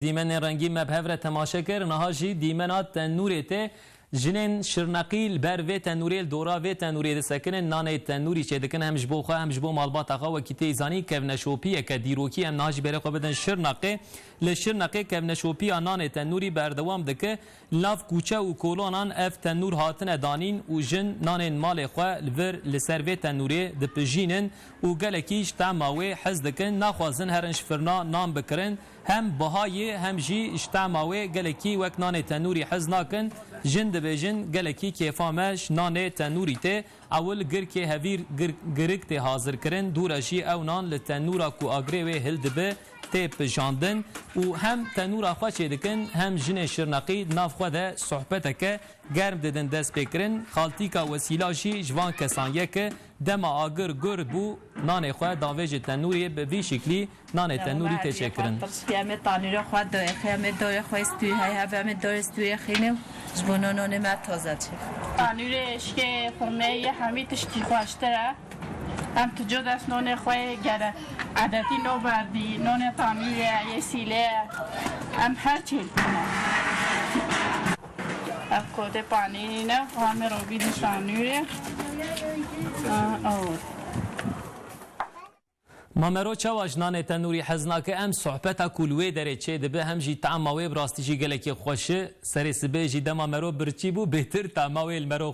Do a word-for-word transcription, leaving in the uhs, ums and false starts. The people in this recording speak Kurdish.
Dîmenên rengîn me bi hev re temaşe kir. Niha jî dîmena tenûrê tê. Jinên Şirneqî li ber vê tenûrê, li dora vê tenûrê disekinin, nanê tenûrî çêdikin, hem ji bo xwe hem ji bo malbata xwe. Wekî tê zanîn, kevneşopiyeke dîrokî, em niha jî berê xwe bidin Şirneqê. Li Şirneqê kevneşopiya nanê tenûrî berdewam dike. Li nav kûçe û kolonan ev tenûr hatine danîn û jin nanên malê xwe li vir li ser vê tenûrê dipijînin û gelekî ji tema wê hez dikin, naxwazin herin ji firna nan bikirin. Hem bihayê hem jî ji tema wê gelekî wek nanê tenûrî hez nakin. Jin dibêjin, gelekî kêfa me ji nanê tenûrî tê. Ewil girkê hevîr gir-, girik tê hazirkirin. Dû re jî ew nan li tenûra ku agrê wê hildibe tê pijandin û hem tenûra xwe çêdikin hem jinê Şirneqî di nav xwe de sohbeteke germ didin destpêkirin. Xaltîka Wesîla jî ji van kesan ye ke dema agir gurd bû, nanê xwe davêje tenûrê, bi vî şiklî nanê tenûrî tê çêkirin. Tirsiye me tanûrê xwe doyê xê, me doyê xwe stûyê heye, heve me doyê stûyê xîne û ji bo nonê me taze çê. Tanûrê eşkê xurmeyê hemî tiştî xweştir e. Em tu co dest nonê xwe yê gere edetî no berdî, nonê tanûrê ye, yê sîlê ye. Em her çî li koma. Ev kodê panîrî ne, xwe me robî di tanûrê. Ah, oh. Mamero çawa ji nanê tenûrî hez nake? Em sohbeta ku li wê derê çêdibe hem jî tama wê bi rastî jî gelekî xweş e. Serê sibê jî dema mero birçî bû, bêtir tama wê li mero